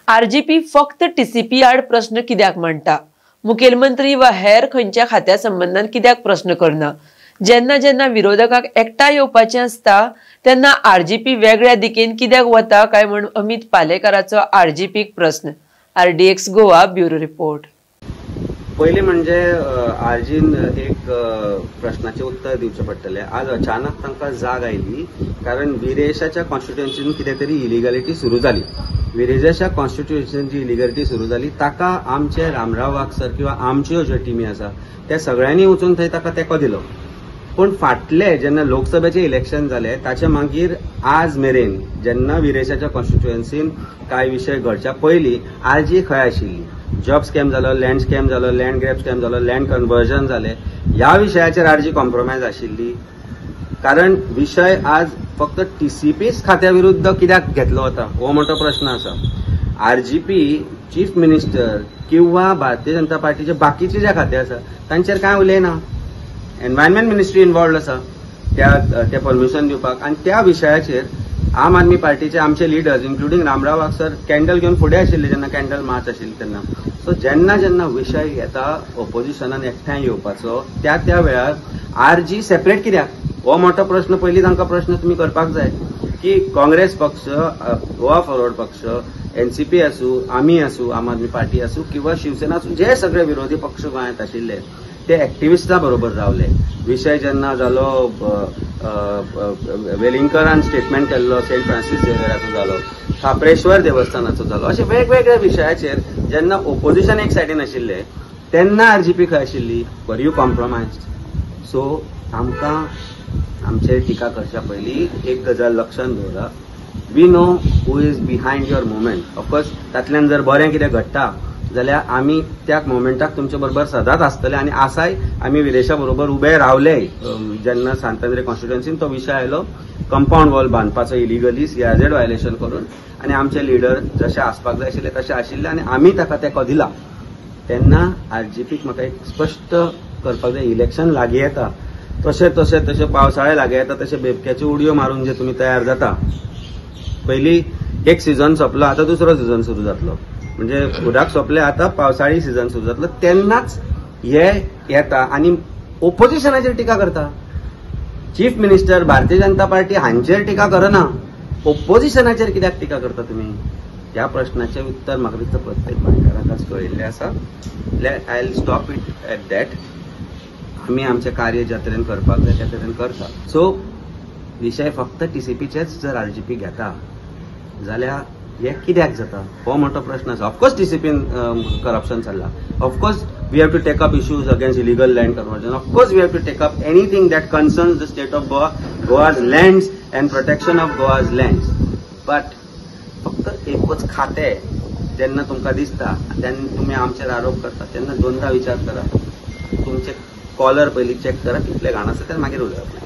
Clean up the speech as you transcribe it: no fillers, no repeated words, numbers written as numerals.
RGP फक्त TCP आड प्रश्न कित्याक मांडटा? मुखेलमंत्री वा हेर खंयच्या खात्या संबंदान कित्याक प्रश्न करना? जेन्ना जेन्ना विरोधकांक एकठांय येवपाचें आसता तेन्ना आरजीपी वेगळ्या दिकेन कित्याक वता काय म्हूण अमित पालेकाराचो आरजीपीक प्रस्न. RDX Goa bureau report. पयलीं म्हणजे आरजीन एक प्रश्नाचें उत्तर दिवचें पडटलें. आज अचानक तांकां जाग आयली कारण विरेशाच्या कॉन्स्टिट्युएन्सीन कितें तरी इलिगलिटी सुरू जाली. विरेशाच्या कॉन्स्टिट्युएन्सीन जी इलिगलिटी सुरू जाली ताका आमचे रामराव वाघ सर किंवा आमच्यो ज्यो टिमी आसा त्या सगळ्यांनी वचून थंय ताका तेंको दिलो. पूण फाटले जेन्ना लोकसभेचें इलेक्शन जालें ताच्या मागीर आज मेरेन जेन्ना विरेशाच्या कॉन्स्टिट्युएन्सीन कांय विशय घडच्या पयलीं आरजी खंय आशिल्ली? जॉब स्कॅम जालो, लँड स्कॅम जालो, लँड ग्रॅब स्कॅम जालो, लँड कन्वर्जन जालें, ह्या विशयाचेर आरजी कॉम्प्रोमायज आशिल्ली. कारण विशय आज फक्त टीसीपीच खात्या विरुद्ध कित्याक घेतलो वता हो मोठो प्रश्न आसा. आरजीपी चीफ मिनिस्टर किंवा भारतीय जनता पार्टीचे बाकीचे जे खाते आसा तांचेर कांय उलयना. एनवायरमेंट मिनिस्ट्री इन्वॉल्वड आसा त्या परमिशन दिवपाक आनी त्या विशयाचेर आम आदमी पार्टीचे आमचे leaders including Ramrao Wagh sir candle घेवन फुडें आशिल्ले जेन्ना कॅन्डल मार्च आशिल्ली तेन्ना. सो जेन्ना जेन्ना विशय येता ओपोजिशनान एकठांय येवपाचो त्या त्या वेळार आरजी सेपरेट कित्याक हो मोठो प्रश्न. पयलीं तांकां प्रश्न तुमी करपाक जाय की काँग्रेस पक्ष, गोवा फॉरवर्ड पक्ष, एनसीपी आसूं, आमी आसूं, आम आदमी पार्टी आसूं किंवा शिवसेना आसूं, जे सगळे विरोधी पक्ष गोंयांत आशिल्ले ते एक्टिविस्टा बरोबर रावले. विशय जेन्ना जालो वेलिंगकरान स्टेटमेंट केल्लो सेंट फ्रांसीस झेवियराचो जालो, खाप्रेश्वर देवस्थानाचो जालो, अशे वेगवेगळ्या विशयाचेर जेन्ना ओपोजिशन एक सायडीन आशिल्ले तेन्ना आरजीपी खंय आशिल्ली? Were you compromised? सो आमकां आमचेर टिका करच्या पयलीं एक गजाल लक्षांत दवरा, we know who is behind your movement. Of course तातल्यान जर बरें कितें घडटा जाल्यार आमी त्या मोमेंटाक तुमचे बरोबर सदांच आसतले आनी आसाय. आमी विरेशा बरोबर उबे रावले जेन्ना सांतांद्रे कॉन्स्टिट्युएन्सीन तो विशय आयलो कंपाउंड वॉल बांदपाचो इलिगली सीआरझेड व्हायलेशन करून, आनी आमचे लिडर जशे आसपाक जाय आशिल्ले तशे आशिल्ले आनी आमी ताका तेंको दिला. तेन्ना आरजीपीक म्हाका एक स्पश्ट करपाक जाय, इलेक्शन लागीं येता तशें तशें तशें पावसाळे लागीं येता तशें बेबक्याच्यो उडयो मारून जे तुमी तयार जाता. पयलीं एक सिजन सोंपलो, आतां दुसरो सिजन सुरू जातलो, म्हणजे उदक सोंपलें आतां पावसाळी सिजन सुरू जातलो तेन्नाच हे येता आनी ओपोजिशनाचेर टिका करता. Chief minister Bharatiya Janata party हांचेर टिका करना, ओपोजिशनाचेर कित्याक टिका करता तुमी? ह्या प्रश्नाचें उत्तर म्हाका दिसता प्रत्येक गोंयकाराक आज कळिल्लें आसा. I will stop it at that. आमी आमचें कार्य ज्या तरेन करपाक जाय त्या तरेन करता. सो विशय फक्त टीसीपीचेच जर आरजीपी घेता जाल्यार हे कित्याक जाता हो मोठो प्रश्न आसा. ऑफकोर्स टीसीपीन करप्शन चल्ला, of course we have to take up issues against illegal land conversion, of course we have to take up anything that concerns the state of Goa, Goa's lands and protection of Goa's lands. But फक्त एकूच खातें जेन्ना तुमकां दिसता तेन्ना तुमी आमचेर आरोप करता तेन्ना दोनदा विचार करा, तुमचे कॉलर पयलीं चॅक करा कितले घाण आसा ते मागीर उलोवप.